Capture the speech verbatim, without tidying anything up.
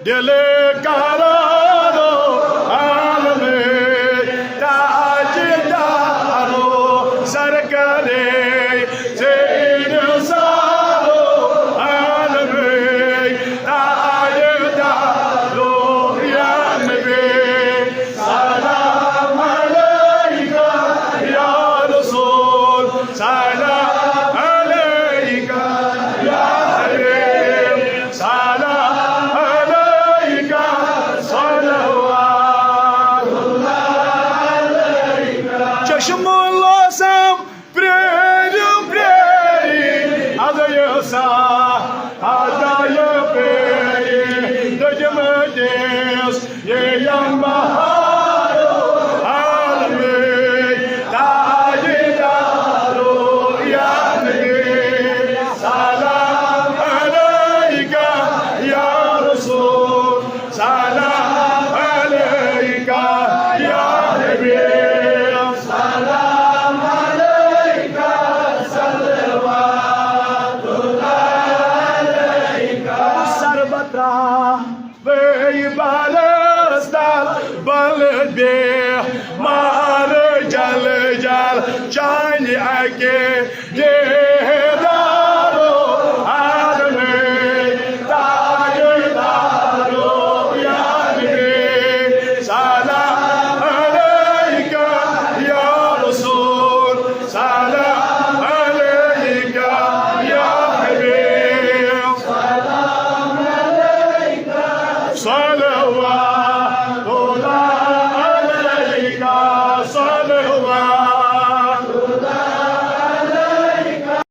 ییٚلہِ قرارو عالمے تاجدارو سرکارے زین سارو عالمے تاجدارو یا نبی سلام علیک یا رسول سلام علیک یا حبیب سلام علیک صلوات اللہ علیک۔ چشم لوسم پریرو پریری ادایو سا ادایو پریری دجمدیس یہ یم بہارو عالمی تاجدارو یا نبی سلام علیک یا رسول سلام علیک یا حبیب سلام علیک صلوات اللہ علیک سربترا بے بالس دل بل بے مار جل جل چانہِ اکہِ دیدارو عالمی تاجدارو یا نبی سلام علیک یا رسول سلام علیک یا حبیب سلام علیک صلوات